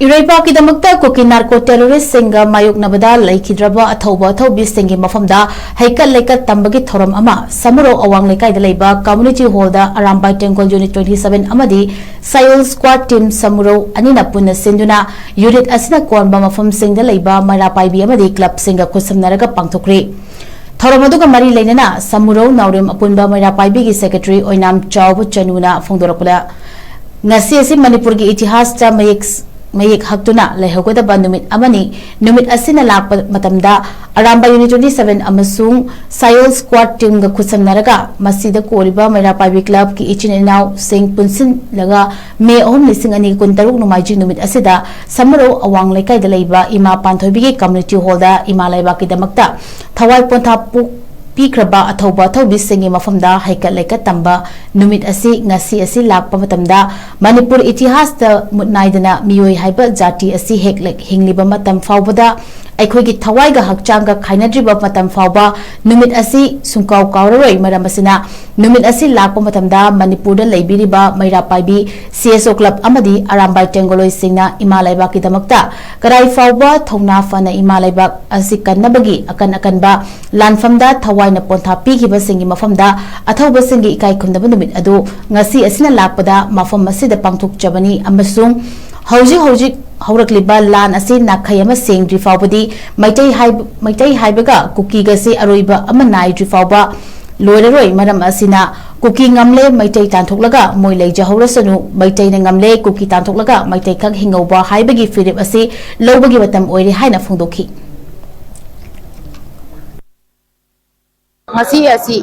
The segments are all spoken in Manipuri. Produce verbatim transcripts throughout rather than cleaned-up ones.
ꯏꯔꯩꯄꯥꯛꯀꯤꯗꯃꯛꯇ ꯀꯨꯀꯤ ꯅꯥꯔꯀꯣ ꯇꯦꯔꯣꯔꯤꯁꯁꯤꯡꯒ ꯃꯥꯌꯣꯛꯅꯕꯗ ꯂꯩꯈꯤꯗ꯭ꯔꯕ ꯑꯊꯧꯕ ꯑꯊꯧꯕꯤꯁꯤꯡꯒꯤ ꯃꯐꯝꯗ ꯍꯩꯀꯠ ꯂꯩꯀꯠ ꯇꯝꯕꯒꯤ ꯊꯧꯔꯝ ꯑꯃ ꯁꯃꯨꯔꯧ ꯑꯋꯥꯡ ꯂꯩꯀꯥꯏꯗ ꯂꯩꯕ ꯀꯝꯃ꯭ꯌꯨꯅꯤꯇꯤ ꯍꯣꯜꯗ ꯑꯔꯥꯝꯕꯥꯏ ꯇꯦꯡꯒꯣꯜ ꯌꯨꯅꯤꯠ twenty seven ꯑꯃꯗꯤ ꯁꯥꯌꯣꯜ ꯁ꯭ꯀ꯭ꯋꯥꯗ ꯇꯤꯝ ꯁꯃꯨꯔꯧ ꯑꯅꯤꯅ ꯄꯨꯟꯅ ꯁꯤꯟꯗꯨꯅ ꯌꯨꯅꯤꯠ ꯑꯁꯤꯅ ꯀꯣꯟꯕ ꯃꯐꯝꯁꯤꯡꯗ ꯂꯩꯕ ꯃꯩꯔꯥ ꯄꯥꯏꯕꯤ ꯑꯃꯗꯤ ꯀ꯭ꯂꯕꯁꯤꯡꯒ ꯈꯨꯠꯁꯝꯅꯔꯒ ꯄꯥꯡꯊꯣꯛꯈ꯭ꯔꯤ꯫ ꯊꯧꯔꯝ ꯑꯗꯨꯒ ꯃꯔꯤ ꯂꯩꯅꯅ ꯁꯃꯨꯔꯧ ꯅꯥꯎꯔꯦꯝ ꯑꯄꯨꯟꯕ ꯃꯩꯔꯥ ꯄꯥꯏꯕꯤꯒꯤ ꯁꯦꯀ꯭ꯔꯦꯇꯔꯤ ꯑꯣꯏꯅꯥꯝ ꯆꯥꯎꯕ ꯆꯅꯨꯅ ꯐꯣꯡꯗꯣꯔꯛꯄꯗ, ꯉꯁꯤ ꯑꯁꯤ ꯃꯅꯤꯄꯨꯔꯒꯤ ꯏꯇꯤꯍꯥꯁꯇ ꯃꯌꯦꯛ, ꯃꯌꯦꯛ ꯍꯛꯇꯨꯅ ꯂꯩꯍꯧꯒꯗꯕ ꯅꯨꯃꯤꯠ ꯑꯃꯅꯤ꯫ ꯅꯨꯃꯤꯠ ꯑꯁꯤꯅ ꯂꯥꯛꯄ ꯃꯇꯝꯗ ꯑꯔꯥꯝꯕꯥꯏ ꯌꯨꯅꯤꯠ twenty seven ꯑꯃꯁꯨꯡ ꯁꯥꯌꯣꯜ ꯁ꯭ꯀ꯭ꯋꯥꯗ ꯇꯤꯝꯒ ꯈꯨꯠꯁꯝꯅꯔꯒ ꯃꯁꯤꯗ ꯀꯣꯜꯂꯤꯕ ꯃꯩꯔꯥ ꯄꯥꯏꯕꯤ ꯀ꯭ꯂꯕꯀꯤ ꯏꯆꯤꯟ ꯏꯅꯥꯎꯁꯤꯡ ꯄꯨꯟꯁꯤꯜꯂꯒ ꯃꯦ ꯑꯍꯨꯝ, ꯂꯤꯁꯤꯡ ꯑꯅꯤ ꯀꯨꯟꯇꯔꯨꯛ ꯅꯣꯡꯃꯥꯏꯖꯤꯡ ꯅꯨꯃꯤꯠ ꯑꯁꯤꯗ ꯁꯃꯨꯔꯧ ꯑꯋꯥꯡ ꯂꯩꯀꯥꯏꯗ ꯂꯩꯕ ꯏꯃꯥ ꯄꯥꯟꯊꯣꯏꯕꯤꯒꯤ ꯀꯝꯃ꯭ꯌꯨꯅꯤꯇꯤ ꯍꯣꯜꯗ ꯏꯃꯥ ꯂꯩꯕꯥꯛꯀꯤꯗꯃꯛꯇ ꯊꯋꯥꯏ ꯄꯣꯟꯊꯥ ꯄꯨ-, ꯄꯤꯈ꯭ꯔꯕ ꯑꯊꯧꯕ ꯑꯊꯧꯕꯤꯁꯤꯡꯒꯤ ꯃꯐꯝꯗ ꯍꯩꯀꯠ ꯂꯩꯀꯠ ꯇꯝꯕ ꯅꯨꯃꯤꯠ ꯑꯁꯤ ꯉꯁꯤ ꯑꯁꯤ ꯂꯥꯛꯄ ꯃꯇꯝꯗ ꯃꯅꯤꯄꯨꯔ ꯏꯇꯤꯍꯥꯁꯇ ꯃꯨꯠ ꯅꯥꯏꯗꯅ ꯃꯤꯑꯣꯏ ꯍꯥꯏꯕ ꯖꯥꯇꯤ ꯑꯁꯤ ꯍꯦꯛ ꯂꯩ-, ꯍꯤꯡꯂꯤꯕ ꯃꯇꯝ ꯐꯥꯎꯕꯗ ꯑꯩꯈꯣꯏꯒꯤ ꯊꯋꯥꯏꯒ ꯍꯛꯆꯥꯡꯒ ꯈꯥꯏꯅꯗ꯭ꯔꯤꯕ ꯃꯇꯝ ꯐꯥꯎꯕ ꯅꯨꯃꯤꯠ ꯑꯁꯤ ꯁꯨꯡꯀꯥꯎ ꯀꯥꯎꯔꯔꯣꯏ꯫ ꯃꯔꯝ ꯑꯁꯤꯅ ꯅꯨꯃꯤꯠ ꯑꯁꯤ ꯂꯥꯛꯄ ꯃꯇꯝꯗ ꯃꯅꯤꯄꯨꯔꯗ ꯂꯩꯕꯤꯔꯤꯕ ꯃꯩꯔꯥ ꯄꯥꯏꯕꯤ ꯁꯤ ꯑꯦꯁ ꯑꯣ ꯀ꯭ꯂꯕ ꯑꯃꯗꯤ ꯑꯔꯥꯝꯕꯥꯏ ꯇꯦꯡꯒꯣꯂꯣꯏꯁꯤꯡꯅ ꯏꯃꯥ ꯂꯩꯕꯥꯛꯀꯤꯗꯃꯛꯇ ꯀꯗꯥꯏ ꯐꯥꯎꯕ ꯊꯧꯅꯥ ꯐꯅ ꯏꯃꯥ ꯂꯩꯕꯥꯛ ꯑꯁꯤ ꯀꯟꯅꯕꯒꯤ ꯑꯀꯟ ꯑꯀꯟꯕ ꯂꯥꯟꯐꯝꯗ ꯊꯋꯥꯏꯅ ꯄꯣꯟꯊꯥ ꯄꯤꯈꯤꯕꯁꯤꯡꯒꯤ ꯃꯐꯝꯗ ꯑꯊꯧꯕꯁꯤꯡꯒꯤ ꯏꯀꯥꯏ ꯈꯨꯝꯅꯕ ꯅꯨꯃꯤꯠ ꯑꯗꯨ ꯉꯁꯤ ꯑꯁꯤꯅ ꯂꯥꯛꯄꯗ ꯃꯐꯝ ꯑꯁꯤꯗ ꯄꯥꯡꯊꯣꯛꯆꯕꯅꯤ ꯑꯃꯁꯨꯡ ꯍꯧꯖꯤꯛ ꯍꯧꯖꯤꯛ ꯍꯧꯔꯛꯂꯤꯕ ꯂꯥꯟ ꯑꯁꯤ ꯅꯥꯈꯩ ꯑꯃ ꯁꯦꯡꯗ꯭ꯔꯤ ꯐꯥꯎꯕꯗꯤ ꯃꯩꯇꯩ ꯍꯥꯏꯕ, ꯃꯩꯇꯩ ꯍꯥꯏꯕꯒ ꯀꯨꯀꯤꯒꯁꯤ ꯑꯔꯣꯏꯕ ꯑꯃ ꯅꯥꯏꯗ꯭ꯔꯤ ꯐꯥꯎꯕ ꯂꯣꯏꯔꯔꯣꯏ꯫ ꯃꯔꯝ ꯑꯁꯤꯅ ꯀꯨꯀꯤ ꯉꯝꯂꯦ, ꯃꯩꯇꯩ ꯇꯥꯟꯊꯣꯛꯂꯒ ꯃꯣꯏ ꯂꯩꯖꯍꯧꯔꯁꯅꯨ, ꯃꯩꯇꯩꯅ ꯉꯝꯂꯦ, ꯀꯨꯀꯤ ꯇꯥꯟꯊꯣꯛꯂꯒ ꯃꯩꯇꯩꯈꯛ ꯍꯤꯡꯍꯧꯕ ꯍꯥꯏꯕꯒꯤ ꯐꯤꯔꯦꯞ ꯑꯁꯤ ꯂꯧꯕꯒꯤ ꯃꯇꯝ ꯑꯣꯏꯔꯦ ꯍꯥꯏꯅ ꯐꯣꯡꯗꯣꯛꯈꯤ꯫ ꯉꯁꯤ ꯑꯁꯤ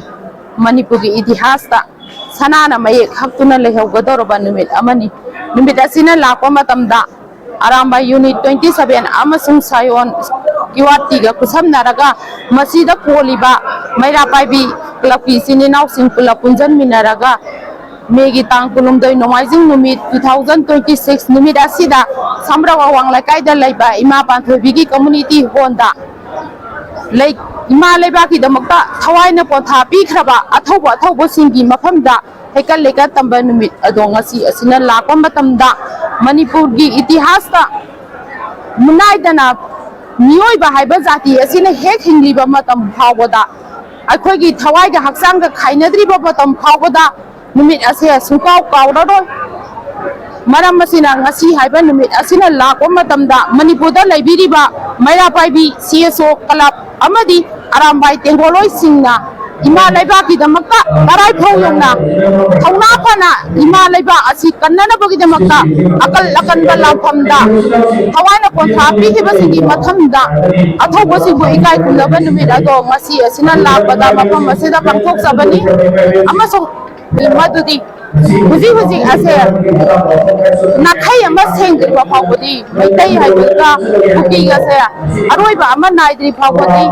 ꯃꯅꯤꯄꯨꯔꯒꯤ ꯏꯇꯤꯍꯥꯁꯇ ꯁꯅꯥꯅ ꯃꯌꯦꯛ ꯍꯛꯇꯨꯅ ꯂꯩꯍꯧꯒꯗꯧꯔꯕ ꯅꯨꯃꯤꯠ ꯑꯃꯅꯤ꯫ ꯅꯨꯃꯤꯠ ꯑꯁꯤꯅ ꯂꯥꯛꯄ ꯃꯇꯝꯗ ꯑꯔꯥꯝꯕꯥꯏ ꯌꯨꯅꯤꯠ twenty seven ꯑꯃꯁꯨꯡ ꯁꯥꯌꯣꯟ ꯀ꯭ꯌꯨ ꯑꯥꯔ ꯇꯤꯒ ꯈꯨꯠꯁꯝꯅꯔꯒ ꯃꯁꯤꯗ ꯀꯣꯜꯂꯤꯕ ꯃꯩꯔꯥ ꯄꯥꯏꯕꯤ ꯀ꯭ꯂꯕꯀꯤ ꯏꯆꯤꯟ ꯏꯅꯥꯎꯁꯤꯡ ꯄꯨꯂꯞ ꯄꯨꯟꯁꯤꯟꯃꯤꯟꯅꯔꯒ ꯃꯦꯒꯤ ꯇꯥꯡ ꯀꯨꯟꯍꯨꯝꯗꯣꯏ ꯅꯣꯡꯃꯥꯏꯖꯤꯡ ꯅꯨꯃꯤꯠ two thousand twenty six ꯅꯨꯃꯤꯠ ꯑꯁꯤꯗ ꯁꯝꯔꯧ ꯑꯋꯥꯡ ꯂꯩꯀꯥꯏꯗ ꯂꯩꯕ ꯏꯃꯥ ꯄꯥꯟꯊꯣꯏꯕꯤꯒꯤ ꯀꯝꯃ꯭ꯌꯨꯅꯤꯇꯤ ꯍꯣꯜꯗ ꯂꯩ-, ꯏꯃꯥ ꯂꯩꯕꯥꯛꯀꯤꯗꯃꯛꯇ ꯊꯋꯥꯏꯅ ꯄꯣꯟꯊꯥ ꯄꯤꯈ꯭ꯔꯕ ꯑꯊꯧꯕ ꯑꯊꯧꯕꯁꯤꯡꯒꯤ ꯃꯐꯝꯗ ꯍꯩꯀꯠ ꯂꯩꯀꯠ ꯇꯝꯕ ꯅꯨꯃꯤꯠ ꯑꯗꯣ ꯉꯁꯤ ꯑꯁꯤꯅ ꯂꯥꯛꯄ ꯃꯇꯝꯗ ꯃꯅꯤꯄꯨꯔꯒꯤ ꯏꯇꯤꯍꯥꯁꯇ ꯃꯤꯅꯥꯏꯗꯅ ꯃꯤꯑꯣꯏꯕ ꯍꯥꯏꯕ ꯖꯥꯇꯤ ꯑꯁꯤꯅ ꯍꯦꯛ ꯍꯤꯡꯂꯤꯕ ꯃꯇꯝ ꯐꯥꯎꯕꯗ, ꯑꯩꯈꯣꯏꯒꯤ ꯊꯋꯥꯏꯒ ꯍꯛꯆꯥꯡꯒ ꯈꯥꯏꯅꯗ꯭ꯔꯤꯕ ꯃꯇꯝ ꯐꯥꯎꯕꯗ ꯅꯨꯃꯤꯠ ꯑꯁꯦ ꯁꯨꯡꯀꯥꯎ ꯀꯥꯎꯔꯔꯣꯏ꯫ ꯃꯔꯝ ꯑꯁꯤꯅ, ꯉꯁꯤ ꯍꯥꯏꯕ ꯅꯨꯃꯤꯠ ꯑꯁꯤꯅ ꯂꯥꯛꯄ ꯃꯇꯝꯗ, ꯃꯅꯤꯄꯨꯔꯗ ꯂꯩꯕꯤꯔꯤꯕ ꯃꯩꯔꯥ ꯄꯥꯏꯕꯤ ꯁꯤ ꯑꯦꯁ ꯑꯣ ꯀ꯭ꯂꯕ ꯑꯃꯗꯤ ꯑꯔꯥꯝꯕꯥꯏ ꯇꯦꯡꯒꯣꯜꯂꯣꯏꯁꯤꯡꯅ ꯏꯃꯥ ꯂꯩꯕꯥꯛꯀꯤꯗꯃꯛꯇ ꯀꯔꯥꯏ ꯐꯥꯎ ꯌꯧꯅ ꯊꯧꯅꯥ ꯐꯅ ꯏꯃꯥ ꯂꯩꯕꯥꯛ ꯑꯁꯤ ꯀꯟꯅꯅꯕꯒꯤꯗꯃꯛꯇ ꯑꯀꯜ ꯑꯀꯟꯕ ꯂꯥꯟꯐꯝꯗ ꯊꯋꯥꯏꯅ ꯄꯣꯟꯊꯥ ꯄꯤꯈꯤꯕꯁꯤꯡꯒꯤ ꯃꯊꯪꯗ ꯑꯊꯧꯕꯁꯤꯡꯕꯨ ꯏꯀꯥꯏ ꯈꯨꯝꯅꯕ ꯅꯨꯃꯤꯠ ꯑꯗꯣ ꯉꯁꯤ ꯑꯁꯤꯅ ꯂꯥꯛꯄꯗ ꯃꯐꯝ ꯑꯁꯤꯗ ꯄꯥꯡꯊꯣꯛꯆꯕꯅꯤ꯫ ꯑꯃꯁꯨꯡ ꯃꯗꯨꯗꯤ ꯍꯧꯖꯤꯛ ꯍꯧꯖꯤꯛ ꯑꯁꯦ ꯅꯥꯈꯩ ꯑꯃ ꯁꯦꯡꯗ꯭ꯔꯤꯕ ꯐꯥꯎꯕꯗꯤ ꯃꯩꯇꯩ ꯍꯥꯏꯕꯒ ꯀꯨꯀꯤꯒꯁꯦ ꯑꯔꯣꯏꯕ ꯑꯃ ꯅꯥꯏꯗ꯭ꯔꯤ ꯐꯥꯎꯕꯗꯤ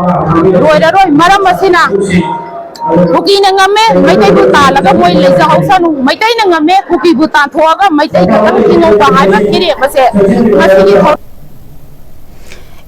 ꯂꯣꯏꯔꯔꯣꯏ꯫ ꯃꯔꯝ ꯑꯁꯤꯅ ꯀꯨꯀꯤꯅ ꯉꯝꯃꯦ, ꯃꯩꯇꯩꯕꯨ ꯇꯥꯜꯂꯒ ꯃꯣꯏ ꯂꯩꯖꯍꯧꯁꯅꯨ, ꯃꯩꯇꯩꯅ ꯉꯝꯃꯦ, ꯀꯨꯀꯤꯕꯨ ꯇꯥꯟꯊꯣꯛꯑꯒ ꯃꯩꯇꯩ ꯈꯛꯇꯪ ꯍꯤꯡꯍꯧꯕ ꯍꯥꯏꯕ ꯐꯤꯔꯦꯞ ꯑꯁꯦ ꯉꯁꯤꯒꯤ ꯊꯧꯔꯝ